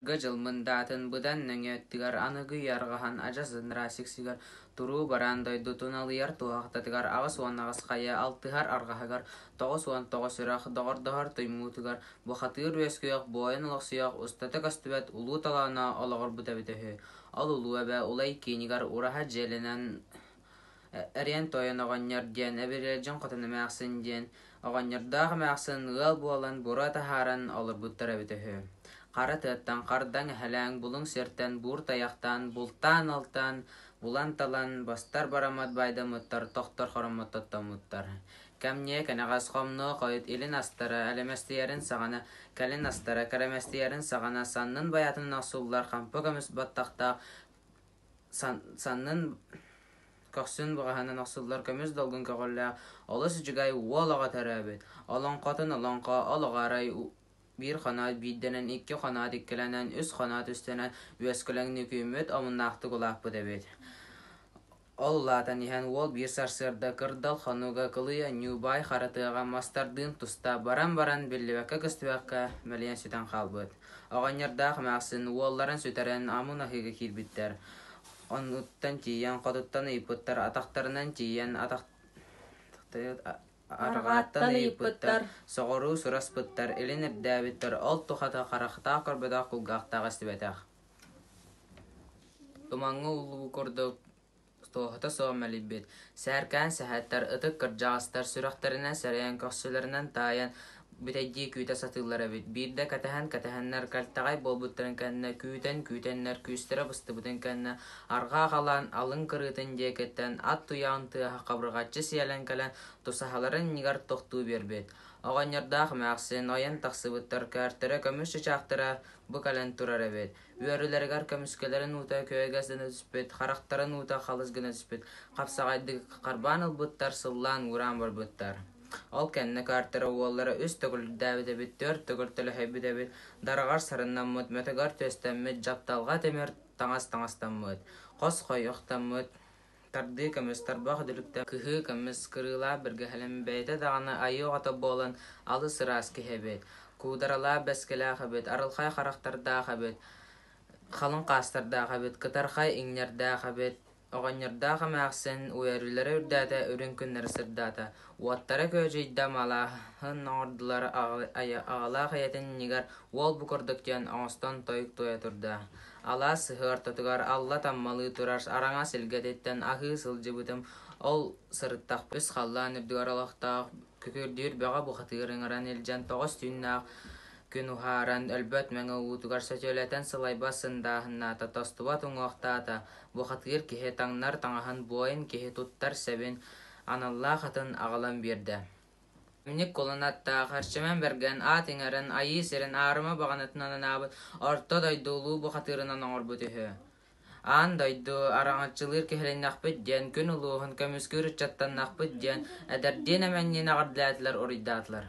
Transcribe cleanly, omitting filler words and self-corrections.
Дьыл мындаатын быдан нөҥүө өттүгэр аныгы үйэ арҕаһын адьас ыныраа сиксигэр туруу бараан дойдутун алыйар туоһахтатыгар 88 хайа алтыһар арҕаһыгар 99 үрэх доҕордоһор туймуутугар бухатыыр үөскүөх буойун олохсуйуох устата көстүбэт улуу толооно олоҕурбута эбитэ үһү. Ол улуу эбэ Улай киинигэр ураһа дьиэлэнэн Эриэн Тойон оҕонньор диэн Эбириэлдьин хотун эмээхсин диэн оҕонньордоох эмээхсин ыал буолан буруо таһааран олорбуттар эбитэ үһү. Хара тыаттан хардаҥ эһэлээҥ булуҥ сиртэн буур тайахтаан бултаан-алтаан булан-талан бастар бараммат баайдаммыттар, тохтор хороммот тоттоммуттар. Кэмниэ кэнэҕэс хомнуо хойут илин астара элэмэстийэрин саҕана, кэлин астара кэрэмэстийэрин саҕана саннын байаатын охсуллар хампа көмүс баттахтаах саннын көхсүн быҕаһынан охсуллар көмүс долгун көҕүллээх олус үчүгэй уол оҕо төрөөбүт. Олоҥхотун олоҥхо олоҕо арай биир хоноот биирдэнэн, икки хоноот иккилэнэн, үс хоноот үстэнэн үөскүлэҥник үүммүт, омуннаахтык улааппыт эбит. Ол улаатан иһэн уол биир сарсыарда кырдал хонууга кылыйа Ньуубай хара тыаҕа мастардыын туста баран-баран биллибэккэ-көстүбэккэ мэлийэн сүтэн хаалбыт. Оҕонньордоох эмээхсин уолларын сүтэрэн амун аһыыга киирбиттэр. Оннуттан тиийэн хотуттан ыйыппыттар, атахтарынан тиийэн атах арҕааттан ыйыппыттар, соҕуруу сураспыттар, илин ирдээбиттэр, ол тухата харахтаах көрбөтөх, кулгаахтаах истибэтэх. Тумаҥҥа улуу курдук туоһута суох мэлийбит, сээркээн сэһэттэр, ытык кырдьаҕастар сүрэхтэринэн сэрэйэн, көхсүлэринэн таайан бүтэйдии күүтэ сатыыллар эбит. Биирдэ кэтэһэн-кэтэһэннэр кэлтэҕэй буолбуттарын кэннэ, күүтэн-күүтэннэр күүстэрэ быстыбытын кэннэ, арҕаа халаан алын кырыытын диэкиттэн ат туйаҕын тыаһа хабырҕаччы сиэлэн кэлэн тусаһаларын иннигэр тохтуу биэрбит. Оҕонньордоох эмээхсин ойон тахсыбыттар көөртөрө көмүс чычаахтара бу кэлэн турар эбит. Үөрүүлэригэр көмүскэлэрин уута күөгэс гына түспүт, харахтарын уута халыс гына түспүт, хапсаҕайдык харбаан ылбыттар, сыллаан-уураан барбыттар. Ол кэннэ каартара уоллара үс төгүл үрдээбит эбит, түөрт төгүл төлөһөйбүт эбит, дараҕар сарыннаммыт, мөтөгөр түөстэммит, дьапталҕа тимир таҥас таҥастаммыт, хос хойуохтаммыт, Тардыы көмүс тарбах үдүлүктэ кыһыы көмүс кырыылаах бэргэһэлэм бэйэтэ даҕаны айыы оҕото буолан алыс ыраас киһи эбит, куударалаах бэскилээх эбит, арылхай харахтардаах эбит, халыҥ хаастардаах эбит, кытархай иҥнэрдээх эбит, оҕонньордоох эмээхсин үөрүүлэрэ үрдээтэ, үрүҥ күннэрэ сырдаата, уоттара күөдьүйдэ, малааһын оҥордулар аҕалаах ийэтин иннигэр уол бу курдук диэн оҥостон тойук туойа турда. Алаас сыһыы ортотугар алла таммалыы турар араҥас илгэтиттэн аһыы сылдьыбытым, ол сырыттахпын үс халлаан үрдүгэр олохтоох күкүрдүүр бөҕө бухатыыр ыҥыран илдьэн тоҕус түүннээх күн уһааран, өлбөт мэҥэ уутугар сөтүөлэтэн сылайбат сындааһыннаата, тостубат уҥуохтаата, бухатыыр киһи таҥнар таҥаһын, буойун киһи туттар сэбин, аналлаах атын аҕалан биэрдэ. Эмньик кулун аттаах, Эрчимэн Бэргэн аат иҥэрэн, айыы сирин аарыма баҕанатынан анаабыт орто дойду улуу бухатыырынан оҥорбут үһү. Аан дойду араҥаччылыыр киһилэннэхпит диэн, күн улууһун көмүскүүр ыччаттаннахпыт диэн, эдэрдиин эмэнниин эҕэрдэлээтилэр, уруйдаатылар.